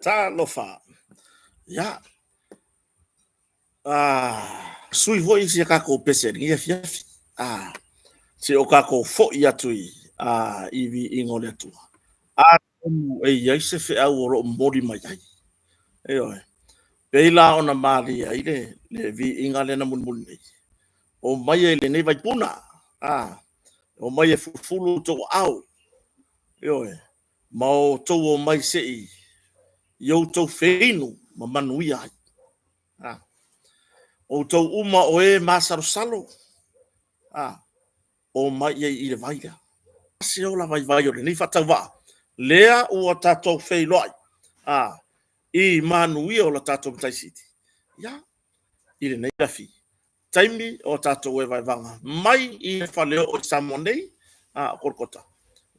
Talofa. Ia. Ah, sui foi si a kākou pese i lenei afiafi. Ah, se o kākou foi atu i, ah, i viiga o le Atua. Atonu e i ai se feau o lo o momoli mai ai. Ioe. Pei la ona malie ai le, le viiga lea na mulimuli nei. O mai ai lenei vaipuna. Ah, o mai e fulufulu outou aao. Ioe. Ma outou omai se i i outou feinu ma manuia ai. Ah. Outou uma o e masalosalo, ah, omai i ai i le vai lea. Se ola vaivai o lenei faatauvaa, lea ua tatou feiloai, ah, i manuia o la tatou Matai Sili. Ia, i lenei afi, taimi o tatou evaevaga mai i le faleoo i Samoa nei, a o Kolokota.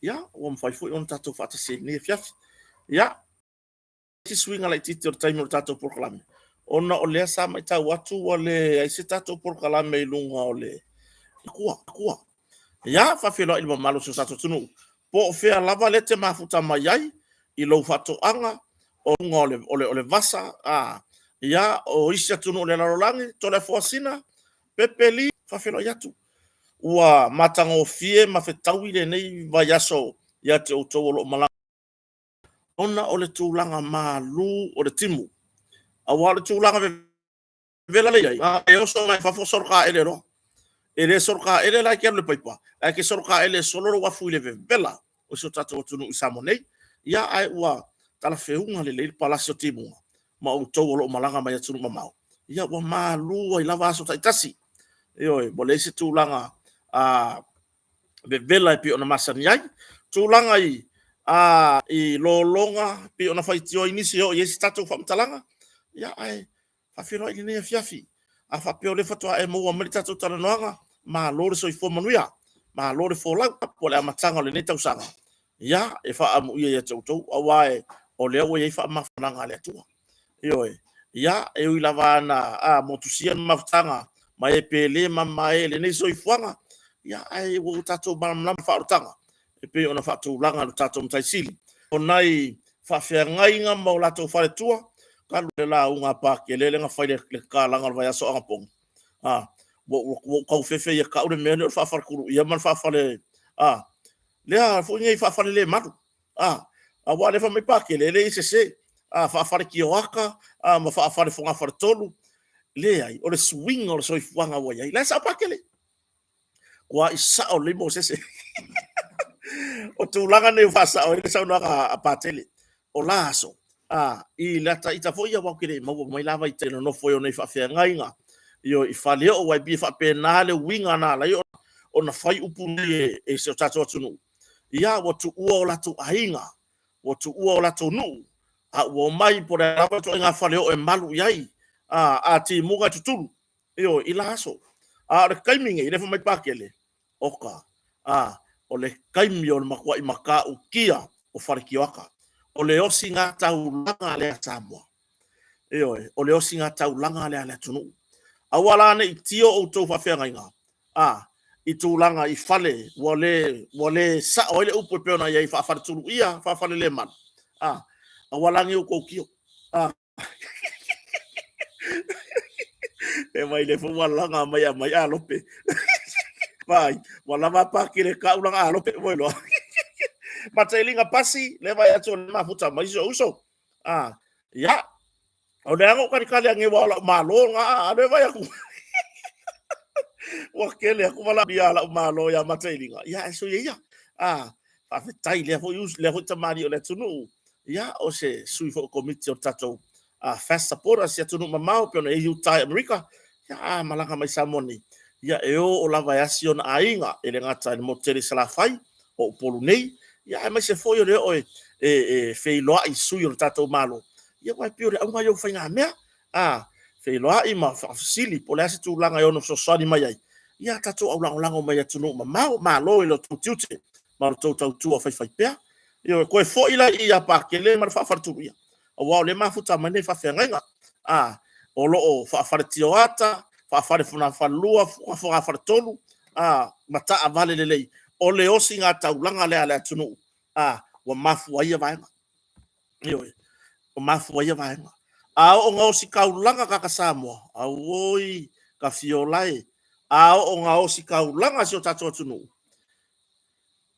Ia, ua mafai foi ona tatou faatasi ai i lenei afiafi. Ia, se suiga laitiiti o le taimi o le tatou polokalame, ona o lea sa matau atu ua leai se tatou polokalame i luga o le kua, kua. Ia, faafeiloai i le mamalu o si o tatou atunuu, po o fea lava lea e te mafuta mai ai i lou faatoaga, o luga o le, o le, o le vasa, a, ia, o isi atunuu o le lalolagi, Toleafoasina, Pepeli, faafeiloai atu. Ua matagofie ma fetaui lenei vaiaso ia te outou o lo o malaga, ona o le tulaga malu o le timu. Aua o le tulaga vevela lea e i ai, e oso mai fafo solotaele loa. E le solotaele la e te alu i le paipa, ae te solotaele e solo lou afu i le vevela o si o tatou atunuu i Samoa nei. Ia, ae ua talafeuga lelei le palasi o timuga ma outou o lo o malaga mai atunuu mamao. Ia, ua malu ai lava aso taitasi. Ioe, ua leai se tulaga a vevela e pei ona masani ai. Tulaga i a i lologa pei ona faitio ai nisi e oo i ai se tatou faamatalaga, ia ae faafeiloai i lenei afiafi. A faapea o lea faatoa e maua mai le tatou talanoaga, malo le soifua manuia, malo le folau, po o le amataga o lenei tausaga, ia, e faaamuia ia te outou, aua o lea ua i ai faamafanaga a le Atua. Ioe, ia, e ui lava na a, motusia le mafutaga ma e pele ma mamae i lenei soifuaga, ia, ae ua tatou malamalama faaolataga e pei ona faatulaga e lo tatou Matai Sili. O nai faafeagaiga ma o latou faletua, talu le lauga a Pakele lea na fai i le tatalaga o le vaiaso anapogi, a, ua ou tau fefe ia tau le mea lea o le faafaletuluia ma le faafale, a, lea foi nei faafalelemalu, a, aua o lea fai mai Pakele, e leai se sese, a, faafale-tioata, a, ma faafale-fogafaletolu. Leai, o le suiga o le soifuaga ua i ai. La e sao Pakele. Ua sao lelei Mosese. O tulaga nei ua faasao ai le saunoaga a Patele. O la aso, a, i le ata ita foi aua ou te le i maua mai lava i te nonofo i ona i faafeagaiga, ioe, i faleoo, aua e pei e faapena le uiga na ala ai ona fai upu nei e si o tatou atunuu. Ia, ua tuua o latou aiga, ua tuua o latou nuu, a ua omai po o le a lava le ituaiga faleoo e malu i ai, a, a timuga e tutulu. Ioe, i la aso. A o le taimi nei, lea fai mai Pakele, oka, a, o le taimi o le matuai matautia o Faletioata. O le osiga taulaga lea a Samoa. Ioe, o le osiga taulaga lea a le atunuu. Aua la ne i tio outou faafeagaiga, a, i tulaga i fale ua le, ua le sao ai le upu e pei ona i ai faafaletuluia, faafalelemalu, a, aua la ne i outou tio. A, E mai le foi ua laga mai a mai a lope. Vai, ua lava pa ki le kau laga a lope mo loa. Matailinga pasi, le vai atu le mafuta mai so uso. Ah, ya. O le anga kali kali ange wa la malo nga a le vai aku. Ua kele aku wala bia la malo ya matailinga. Ya eso ia. Ah, faafetai lea foi lea foi tamalii o le atunuu. Ia, o se sui foi o komiti o le tatou Fast Supporters i atunuu mamao pei ona i ai Utah i Amerika, ia, a malaga mai Samoa nei, ia, e oo lava e asi ona aiga, e le gata i le motu tele i Salafai, o Upolu nei, ia, aemaise foi o le oo e, e, e feiloai i sui o le tatou Malo, ia, aua e pei o le auga ia o faigamea, a, feiloai ma faafesili po o le a se tulaga e ono fesoasoani mai ai, ia, tatou aulagolago mai atunuu mamao, malo i lo outou tiute ma lo outou tautua faifaipea. Ioe, toe foi la i ia Pakele ma le faafaletuluia, aua o lea e mafuta mai nei faafeagaiga, a, o lo o faafaletioata, faafalefonafalelua, fogafaletolu, a, ma taavale lelei. O le osiga taulaga lea a le atunuu, a, ua mafua ai ia vaega. Ioe. O mafua ia vaega. A oo gaosikaulaga kaka Samoa, auoi ka fiola e. A oo gaosikaulaga si o tatou atunuu,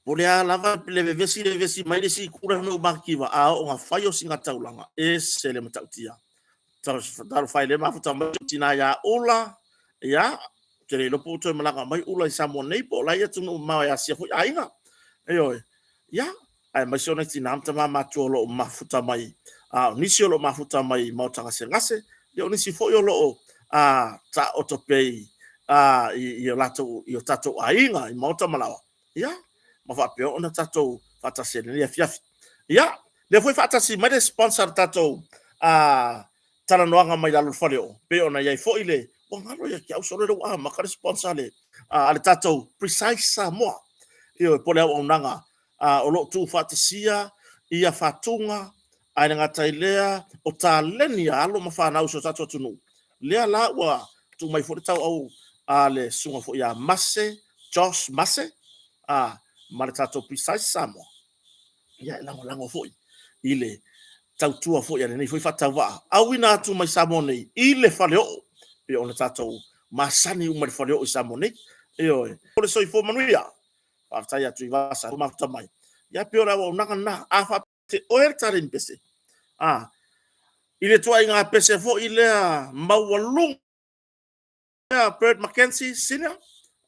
po o le a lava le vevesi le vevesi mai le isi itu la fai mai ua matitiva, a oo ina fai ositaulaga, e ese le matautia. Talofa e i lea mafuta mai si ou tina ia Ula, ia, ou te le iloa po ua toe malaga mai Ula i Samoa nei po o la e i atunuu mamao e asia foi aiga. Ioe. Ia, aemaise o nai tina ma tama matutua o lo o mafuta mai, a o nisi o lo o mafuta mai i maota gasegase, ia o nisi foi o lo o taooto pea i o tatou aiga i maota ma laoa, ia, ma faapea ona tatou faatasi ai i lenei afiafi. Ia, lea foi e faatasi mai le sponsor a le tatou talanoaga mai lalo i le faleoo, pei ona i ai foi le... Ua galo ia te au solo lea ua amata le sponsor a le tatou Precise Samoa. Ioe, po o le auaunaga o lo o tuufaatasia ia fatuga, ae le gata i lea o taleni a alo ma fanau a si o tatou atunuu. Lea la ua tuu mai foi le tauau a le susuga foi ia Mase, Josh Mase, ma le tatou Precise Samoa, ia e lagolago foi i le tautua foi a lenei foi faatauvaa auina atu mai Samoa nei i le faleoo, pei ona tatou masani uma i le faleoo i Samoa nei. Ioe. O le soifua manuia. Faafetai ia Tuivasa ua mafuta mai. Ia pei o le auaunaga lena. A faapea te oe le taleni pese, a, i le ituaiga pese foi lea maualuga, Bert McKenzie Senior,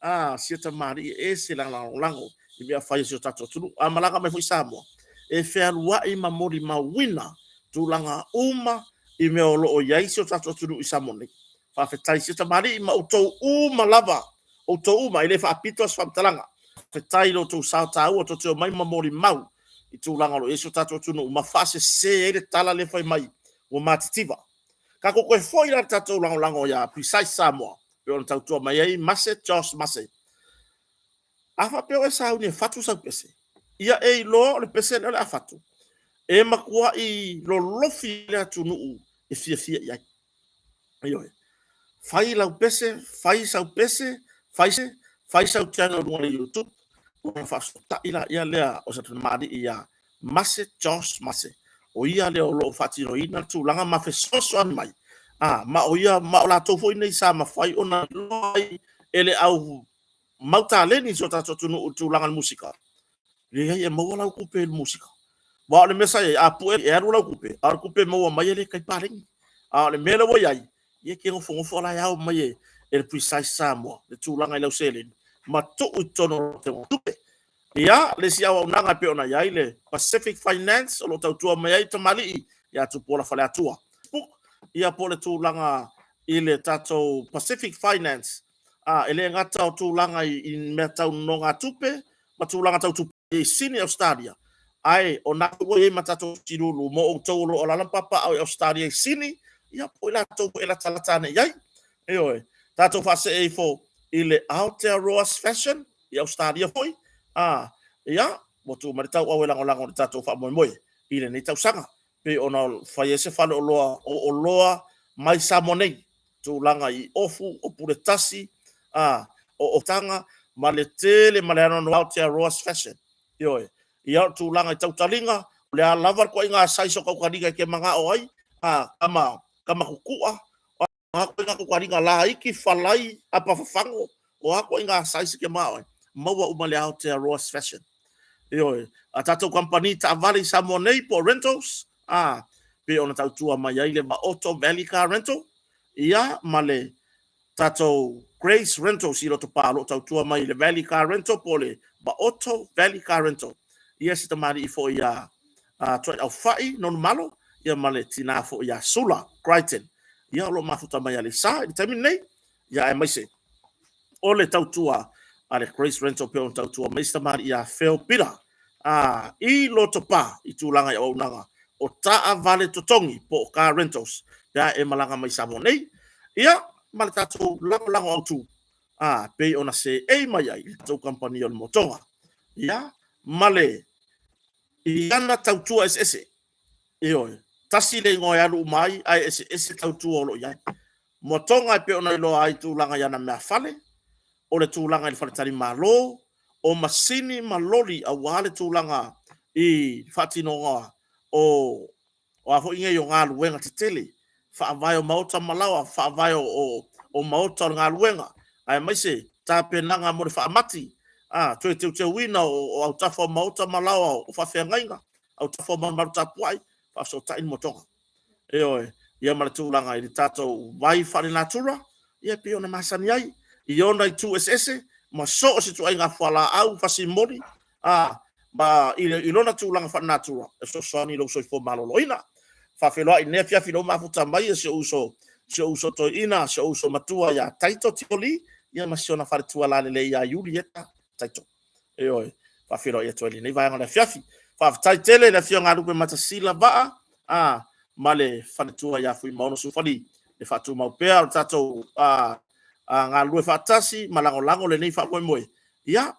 a, sia tamalii e ese le lagolago i mea fai a si o tatou atunuu. A malaga mai foi i Samoa, e fealuai ma molimauina tulaga uma i mea o lo o i ai si o tatou atunuu i Samoa nei. Faafetai i sia tamalii ma outou uma lava, outou uma, e le faapito se faamatalaga. Faafetai i lo outou sao taua tou te omai ma molimau i tulaga o lo o i ai si o tatou atunuu ma faasese ai le tala lea fai mai ua matitiva. Tatou toe foi la i le tatou lagolago ia Precise Samoa pei ona tautua mai ai Mase, Josh Mase. A faapea o e sauni e fatu sau pese, ia e iloa o le pese lea o le a fatu, e matuai lolofi le atunuu e fiafia i ai. Ioe. Fai lau pese, fai sau pese, fai, fai sau channel i luga o le YouTube, ona faafesootai laia lea o se tamalii ia Mase, Josh Mase. O ia lea o lo o faatinoina le tulaga ma fesoasoani mai, a, ma o ia, ma o latou foi nei sa mafai ona iloa ai e le au mau taleni i si o tatou atunuu i le tulaga o le musika. Leai, e maua lau tupe i le musika. Aua o le mea sa i ai, a pue e alu lau tupe, a o le tupe e maua mai e le tai paleni. A o le mea lea ua i ai, ia e te nofonofo la e ao mai e le Precise Samoa le tulaga i lau seleni ma tuu i totonu o lau tupe. Ia, le isi auaunaga e pei ona i ai le Pacific Finance o lo o tautua mai ai tamalii ia Tupuola Faleatua. Ia po o le tulaga i le tatou Pacific Finance, a, e le gata o tulaga i mea tau nonogatupe ma tulaga tau tupe i Sini Ausetalia, ae o na ua i ai ma tatou tilulu mo outou o lo o alaala ma papaaao i Ausetalia i Sini, ia po o i latou foi e latalata ane i ai. Ioe, tatou faasee ifo i le Aotearoa's Fashion i Ausetalia foi, a, ia, ua tuu mai le tauau e lagolago i le tatou faamoemoe i lenei tausaga, pei ona fai ai se faleoloa o oloa mai Samoa nei, tulaga i ofu, o puletasi, a, o otaga, ma le tele ma le anoanoai Aotearoa's Fashion. Ioe. Ia, o le tulaga i tautaliga, o le a lava le ituaiga size o tautaliga e te manao ai, a, tama, tama tutua, o a ituaiga tautaliga laiti, falai, apafafago, o a ituaiga size e te manao ai, maua uma i le Aotearoa's Fashion. Ioe. A tatou kamupani taavale i Samoa nei po o rentals, a, pei ona tautua mai ai le Vaoto Valley Car Rental, ia, ma le tatou Grace Rentals i Lotopa o lo o tautua mai i le Valley Car Rental po o le Vaoto Valley Car Rental. Ia, si tamalii foi ia Tuaiaufai Nonumalo, ia ma le tina foi ia Sula Crichton, ia o lo o mafuta mai Aleisa i le taimi lenei, ia aemaise o le tautua a le Grace Rental pei ona tautua mai si tamalii ia Phil Pita a, i Lotopa i tulaga i auaunaga o taavale totogi po o car rentals pe a e malaga mai Samoa nei, ia ma le tatou lagolago autu a, pei ona seei mai ai le tatou kamupani o le Motoga, ia ma le i ana tautua eseese. Ioe, tasi le igoa e alu uma ai, ae eseese tautua o lo o i ai. Motoga e pei ona iloa ai tulaga i ana meafale, o le tulaga i le faletalimalo, o masini ma loli aua le tulaga i faatinoga o O a foi nei o galuega tetele, faavae o maota ma laoa, faavae o maota o le galuega, aemaise tapenaga mo le faamati, toe teuteuina o autafa o maota ma laoa o faafeagaiga, autafa o malumalu tapuai, faafesootai le motoga. Ioe, ia ma le tulaga i le tatou vai faalenatura, ia pei ona masani ai i ona itu eseese ma so o se ituaiga fualaau fasimoli, ma i lona tulaga faalenatura e fesoasoani i lou soifua maloloina. Faafeiloai i lenei afiafi i lou mafuta mai e si ou uso, si ou uso toeaina, si ou uso matua ia Taito Tioli, ia ma si ona faletua lalelei ia Iulieta Taito. Ioe, faafeiloai atu ai i lenei vaega o le afiafi. Faafetai tele i le afioga a Lupematasila Vaa ma le faletua ia Fuimaono Sufali le faatumau pea o le tatou galulue faatasi ma lagolago lenei faamoemoe. Ia,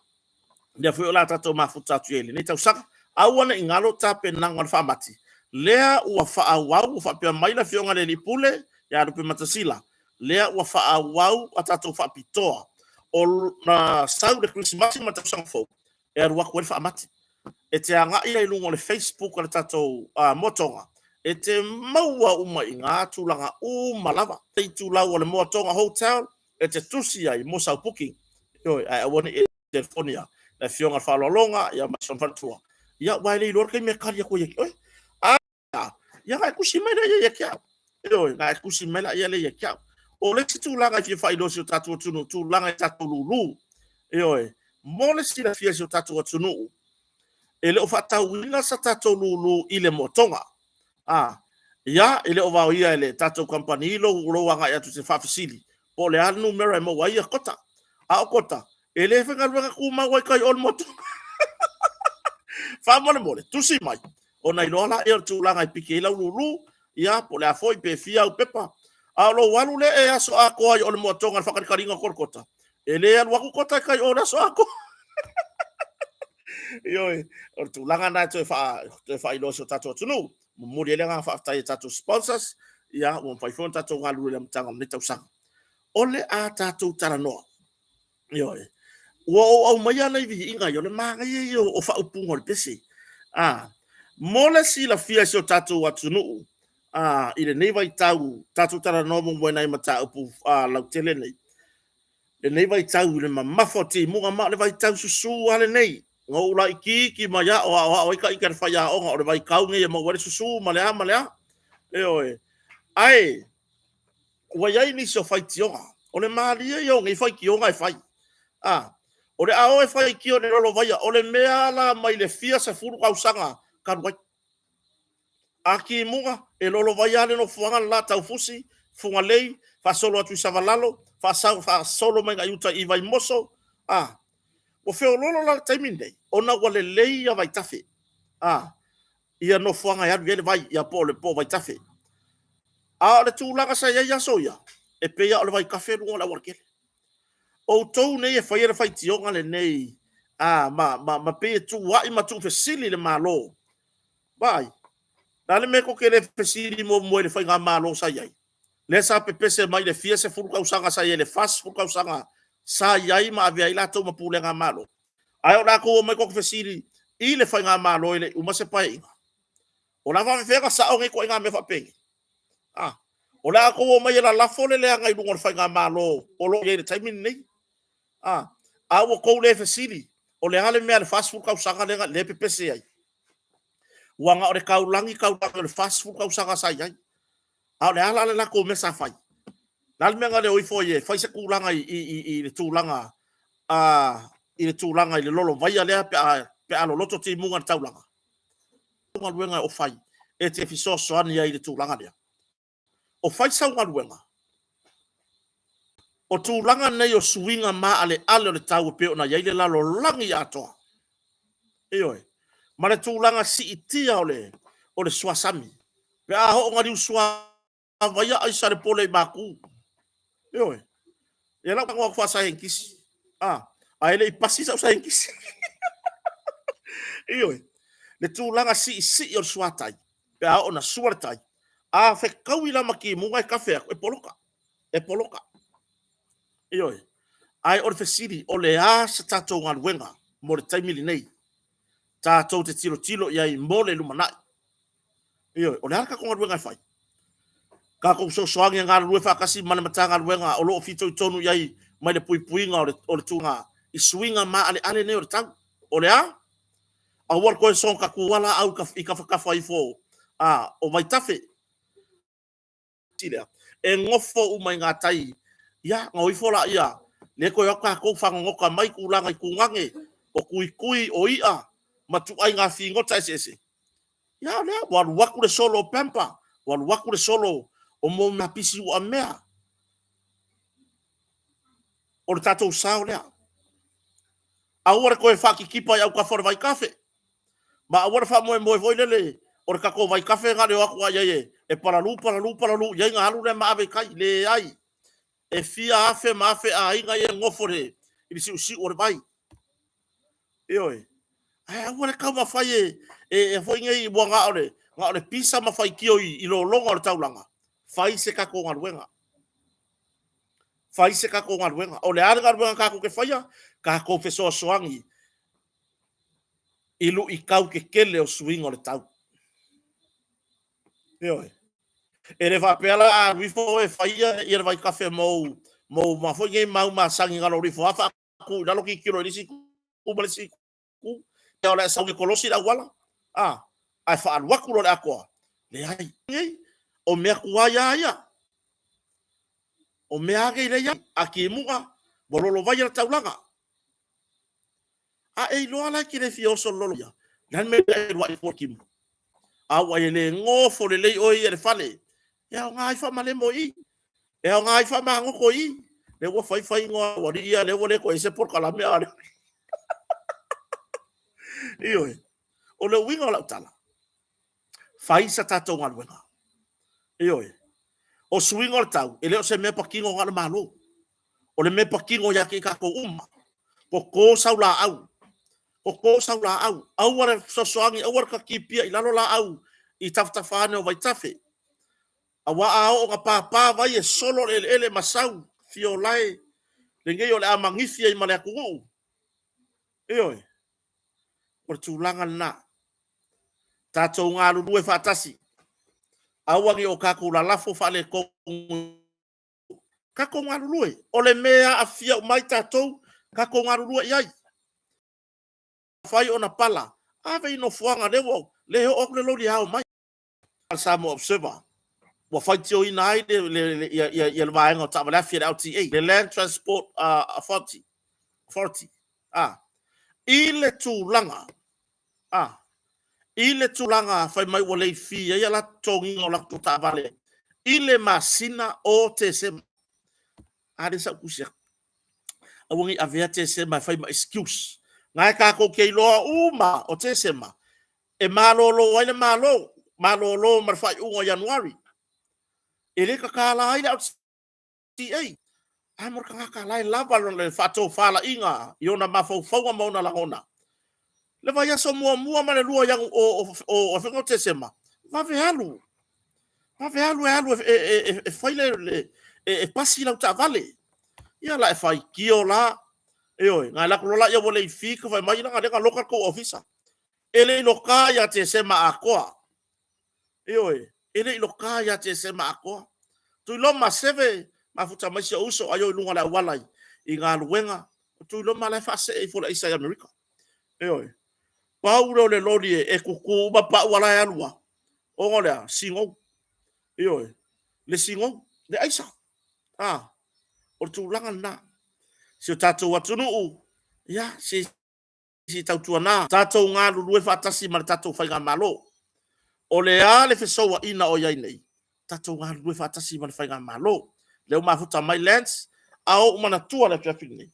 lea foi o le a tatou mafuta atu i lenei tausaga. Aua ne i galo tapenaga o le faamati, lea ua faaauau, ua faapea mai le afioga i le Alii Pule ia Lupematasila, lea ua faaauau a tatou faapitoa o na sau le Kerisimasi ma le tausaga fou e alu atu ai le faamati. E te agai la i luga o le Facebook a le tatou Moa Toga, e te maua uma i ina tulaga uma lava. Le itulau o le Moa Toga Hotel e te tusi ai mo sau booking. Ioe, ae aua ne i e telefoni le afioga i le faaaloaloga ia ma si ona faletua. Ia, aua e le iloa le taimi e tali atu ai ia te oe. A, ia na e tusi mai lea ia te au. Ioe, na e tusi mai lea ia te au. O le isi tulaga e fia faailoa i si o tatou atunuu, tulaga i tatou lulu. Ioe, mo le silafia e si o tatou atunuu, e le o faatauina sa tatou lulu i le moatoga. A, ia, e le o vaoia e le tatou kamupani lou, lou agai atu i se faafesili, po o le a le numera e maua ai ia kota. A o kota, e le faigaluega tumau ai tai o le moatoga. Faamolemole, tusi mai, ona iloa lea o le tulaga e piki ai lau lulu, ia, po o le a foi, pe fia au pepa. A o lou alu lea e aso atoa ai o le moatoga i le faatalikaliga o le kota, e le alu atu kota e tai o le aso atoa. Ioe, o le tulaga lena e toe faailoa i si o tatou atunuu. Momoli ai le agaga faafetai i tatou sponsors, ia, ua mafai foi ona tatou galulue i le amataga o lenei tausaga. O le a tatou talanoa. Ioe. Ua ou aumaia nai viiga ia, o le manaia ia o faaupuga o le pese. Mo le silafia e si o tatou atunuu i lenei vaitau, tatou talanoa muamua i nai mataupu lautele nei. Lenei vaitau i le mamafa o timuga, ma o le vaitau susu lava lenei. Na ou laitiiti mai lava o aoao ai ita i le faiaoga, o le vaitau lenei e maua ai le susu ma le a ma le a. Ioe. Ae ua i ai nisi o faitioga. O le malie ia o nei faitioga e fai. A, o le a o e faitio i le lolovaia, o le mea la mai le fia sefulu tausaga talu ai. A timuga, e lolovaia lava le nofoaga le la, Taufusi, Fugalei, faasolo atu i Savalalo, faasolo mai i uta i Vaimoso. A, ua feoloolo la le taimi lenei, ona ua lelei ia vaitafe. A, ia nofoaga e alu i ai le vai, ia po o vaitafe. A o le tulaga sa i ai aso ia, e pei lava o le vaitafe luga o le aualatele. Outou nei e faia le faitioga lenei, a, ma, ma, ma pei e tuuai ma tuufesili le Malo. Vaai, o le a le mea tou te le fesili muamua i le faigamalo sa i ai? Lea sa pepese mai le fia sefulu tausaga sa i ai, le 40 tausaga sa i ai ma avea ai latou ma pulega Malo. Ae o latou omai tou te fesili i le faigamalo e le i uma se Paeaiga. O le a faapefea ona sao nei ituaiga mea faapenei? A, o le a outou omai e lalafo le leaga i luga o le faigamalo o lo o i ai i le taimi lenei. A, a ua outou le fesili, o le a le mea a le 40 tausaga lea e pepese ai? Ua na o le taulagi taulagi o le 40 tausaga sa i ai. A o le a la le latou mea sa fai? O le a le mea na le o ifo ai e fai se tulaga i le tulaga i le tulaga i le lolovaia lea pe a loloto timuga i le taulaga? Galuega o fai e te fesoasoani ai i le tulaga lea. O fai sau galuega, o tulaga nei o suiga maaleale o le tau e pei ona i ai le lalolagi atoa. Ioe. Ma le tulaga siitia o le suasami. Pe a oo ina liusua vaia aisa le pole i maku. Ioe. Ia lau tago atu faasaienitisi. A, ae le i pasi sau saienitisi. Ioe. Le tulaga siisii o le suatai, pe a oo ina sua le tai, a fetaui la ma timuga e tafe atu, e poloka. E poloka. Ioe. Ae o le fesili, o le a se tatou galuega mo le taimi lenei? Tatou te tilotilo i ai mo le lumanai. Ioe, o le a le tatou galuega e fai? Tatou fesoasoani e galulue faatasi ma le Matagaluega o lo o fitoitonu i ai mai le puipuiga o le tulaga i suiga maaleale nei o le tau. O le a? Aua le toe soona tatua laau i tafatafa ifo o vaitafe. Lea, e nofo uma i gatai, ia, ona o ifo laia, lea toe o atu tatou fagogota mai tulaga i tugane, o tuitui, o i'a, ma ituaiga figota eseese. Ia o lea, ua alu atu le solo o pamper, ua alu atu le solo o mea pisi uamea. O le tatou sao lea. Aua le toe faatitipa i autafa o le vaitafe, ma aua le faamoemoe foi lele o le tatou vaitafe na o le o atu lava i ai e palalu, palalu, palalu i ai ona alu lea ma ave i tai. Leai. E fia afe ma afe aiga ia e nofo i le siusiu o le vai. Ioe. Ae aua le taumafai e foi nei ua na o le pisa ma faitio i lologa o le taulaga. Fai se tatou galuega. Fai se tatou galuega. O le a le galuega tatou te faia? Tatou fesoasoani i luitau tetele o suiga o le tau. Ioe. E le faapea la a alu ifo oe e fai ia le vaitafe mou, mou ma foi nei mau masani na lou ifo lava faatu i lalo tilotilo i le isi itu ma le isi itu, ia o le a sau e kolosi le auala, a, ae faaalu atu loa le atoa. Leai, nei, o mea tuai lava ia. O mea lava nei lea e i ai, a timuga, ua lolovaia le taulaga. A e iloa la e te le fia oso i le lolo ia, le a le mea e alu ai fua i le timu? A ua e le nofo lelei oe ia i le fale, e aoga ai faamalemo i i, e aoga ai faamagoto i i. Lea ua fai fai igoa o alii ia, lea ua le toe i ai se polokalame a alii. Ioe. O le uiga o lau tala, fai sa tatou galuega. Ioe. O suiga o le tau, e le o se mea patino na o le Malo. O le mea patino ia te i tatou uma. Toto sau laau, toto sau laau, aua le fesoasoani, aua le tatipia i lalo laau i tafatafa ane o vaitafe. Aua a oo ina papa vai e solo le eleele ma sau fiolae lenei o le a manifi ai ma le atunuu. Ioe. O le tulaga lena. Tatou galulue faatasi. Aua ne i o tatou lalafo faaletonu. Tatou galulue. O le mea e aafia uma ai tatou, tatou galulue i ai. Mafai ona pala, ave i nofoaga lea ua le oo atu le loli e ao mai. Samoa Observer ua faitioina ai le vaega o taavale afi a le LTA, le Land Transport Authority, Authority i le tulaga i le tulaga fai mai ua leifi ai a latou totogiina o latou taavale i le masina o Tesema. A lea sa ou tusi atu, aua ne i avea Tesema e fai ma excuse. Na e tatou te iloa uma o Tesema e malolo ai le Malo, malolo ma le faaiuga o Ianuari. E le tatala ai le LTA. Ae mo le tagata la e lava le faatofalaiga i ona mafaufauga ma ona lagona. Le vaiaso muamua ma le lua o Tesema, vave alu. Vave alu e alu e fai le, e pasi lau taavale. Ia la e faitio la, ioe, na alu atu loa lea ua leifi, fai mai leaga o lea na loka le tou ofisa. E le i loka ia Tesema atoa. Ioe, e le i loka ia Tesema atoa. Tuiloma, seve, mafuta mai si ou uso, ai o i luga o le auala i galuega. O Tuiloma la e faasee ifo le aisa i Amerika. Ioe. Pau lea o le loli e tutu uma pau ala e alu lava. Ona o le a? Sigou. Ioe. Le sigou, le aisa. Ah, o le tulaga lena. Si o tatou atunuu, ia, se i tautuana tatou galulue faatasi ma le tatou faigamalo. O le a le fesouaina o i ai nei, tatou galulue faatasi ma le faigamalo. Lea ua mafuta mai Lance, a ou manatua le afiafi lenei.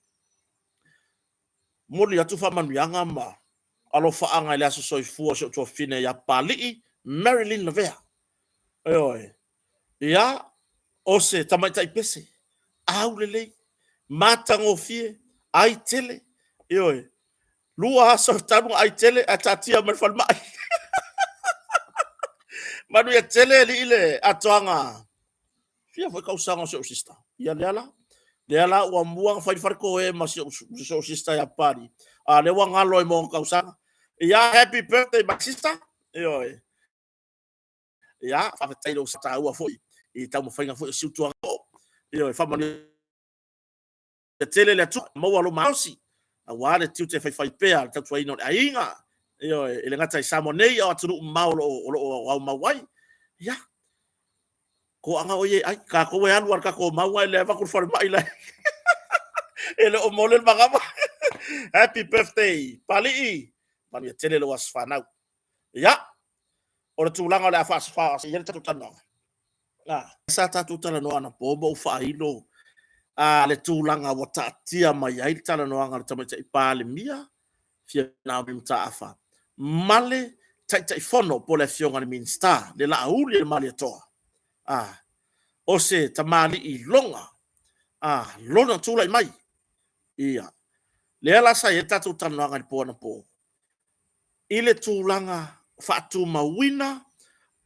Momoli atu faamanuiaga ma alofaaga i le aso soifua o si ou tuafafine ia Papalii Marilyn Lavea. Ioe. Ia, o se tamaitai pese, aulelei, matagofie, ai tele, ioe, 2 aso talu ona ai tele ae taatia mai le falemai. Manuia tele alii le atoaga. Fia foi tausaga o si ou sister. Ia lea la. Lea la ua mua ona fai le faletoe ma si ou sister ia Papalii. A lea ua galo ai ma ona tausaga. Ia, happy birthday my sister. Ioe. Ia, faafetai i lou taua foi i taumafaiga foi o si utuaga. Ioe, faamanuia tele le Atua, maua lou malosi aua le tiute faifaipea o le tautuaina o le aiga. Ioe, e le gata i Samoa nei, a o atunuu mamao o lo o aumau ai. Ia, toaga oe e ai, tatou e alu lava i le tatou mauga e le avatu le falemai la e le o mole le manava. Happy birthday, Palii! Manuia tele lou aso fanau. Ia, o le tulaga o le a faasefaa i ai le tatou talanoaga. Sa tatou talanoa anapo ma ou faailo a le tulaga ua taatia mai ai le talanoaga a le Tamaitai Palemia Fiame Naomi Mataafa ma le Taitaifono po o le Afioga i le Minisita le Laauli a le Malietoa, a o se tamalii loga a lona tulai mai. Ia, lea la sa i ai le tatou talanoaga i le po anapo i le tulaga faatumauina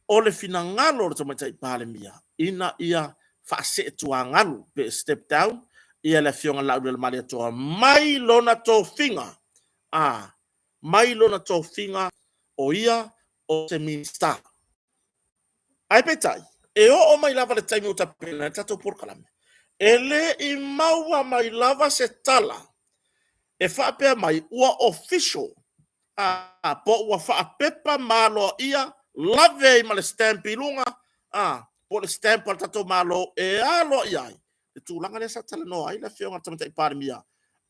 o le finagalo o le Tamaitai Palemia ina ia faaseetuagalu pe step down ia le Afioga i le Laaulialemalietoa mai lona tofiga, a, mai lona tofiga o ia o se Minisita. Ae peitai, e oo mai lava le taimi ua tapena ai le tatou polokalame, e le i maua mai lava se tala e faapea mai ua official, a, po ua faapepa ma aloaia, lave ai ma le stamp i luga, a, po o le stamp a le tatou Malo e aloaia ai le tulaga lea sa talanoa ai le Afioga i le Tamaitai Palemia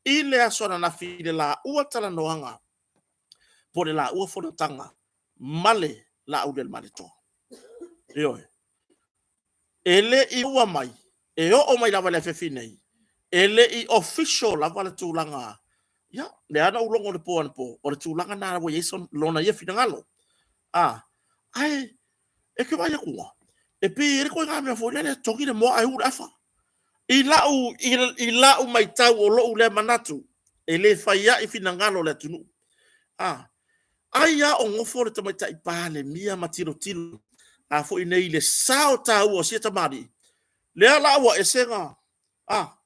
i le aso ananafi i le laua talanoaga po o le laua fonotaga ma le Laauli a le Malietoa. Ioe. E le i ua mai, e oo mai lava i le afiafi nei, e le i official lava le tulaga. Ia, lea na ou logo i le po anapo, o le tulaga lena ua i ai lona ia finagalo. A, ae e te vaai atu lava, e pei e i ai le ituaiga mea foi lele e togi le moa ae u le afa. I lau, i lau matau o lou lea manatu, e le fai ai finagalo o le atunuu. A, ai lava o nofo le Tamaitai Palemia ma tilotilo a foi nei i le sao taua o sia tamalii, lea la ua ese na, a,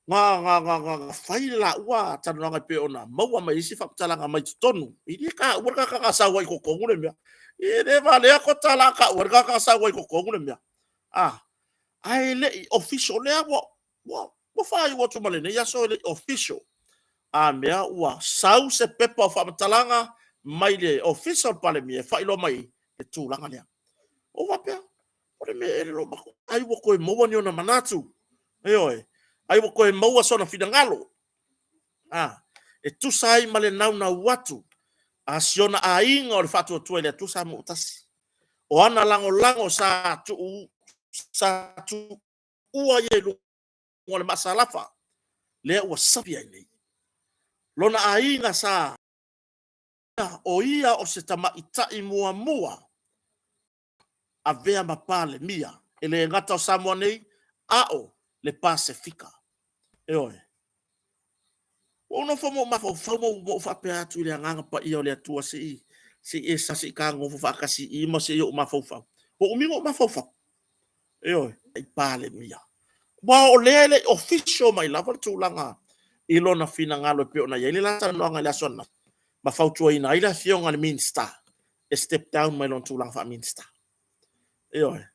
na, na, na, na, na fai le laua talanoaga e pei ona maua mai ai se faamatalaga mai totonu. E le taua le tagata na sau ai i totonu le mea. E le valea tota la taua le tagata na sau ai i totonu le mea. A, ae le i official, lea ua, ua, ua faaiu atu ma lenei aso e le i official. A mea ua sau se pepa o faamatalaga mai le Ofisa o le Palemia e faailoa mai le tulaga lea. Ou faapea, o le mea ea le lomatua, ai ua toe maua ni ona manatu, ioe, ai ua toe maua sona finagalo, a, e tusa ai ma le naunau atu a si ona aiga o le Faatuatua i le Atua Samoa ua Tasi. O ana lagolago sa tuu, sa tuua ia i luga o le maasalafa, lea ua sapi ai nei. Lona aiga sa o ia o se tamaitai muamua avea ma Palemia, e le gata o Samoa nei, a o le Pasefika. Ioe. Ua ou nofo ma ou mafaufau ma ou faapea atu i le Agaga Paia o le Atua, se i, se i e sa, se i ta nofo faatasi i i ma se i ou mafaufau. Ua umi ona ou mafaufau. Ioe, i Palemia. Aua o lea e le i official mai lava le tulaga i lona finagalo e pei ona i ai le la talanoaga i le aso ananafi, ma fautuaina ai le Afioga i le Minisita e step down mai lona tulaga faa-Minisita. Ioe.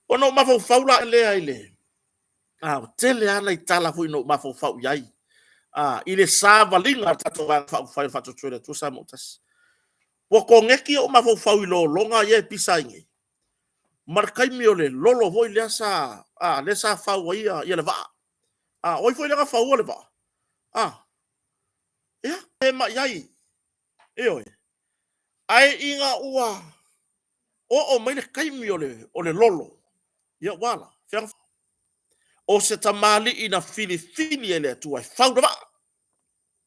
Ona ou mafaufau la lea i le, a, ua tele lava nai tala foi na ou mafaufau i ai, a, i le savaliga a le tatou Vaega Faaupufai o le Faatuatua i le Atua Samoa ua Tasi. Ua koneti ou mafaufau i lologa ia e pisa ai nei, ma le taimi o le lolo foi lea sa, a, lea sa fau ai ia, ia le vaa. A, o ai foi lea na faua le vaa? A, ia, e mai ai. Ioe. Ae ina ua oo mai le taimi o le, o le lolo, ia ua ala, fea na, o se tamalii na filifili e le Atua e fau le vaa.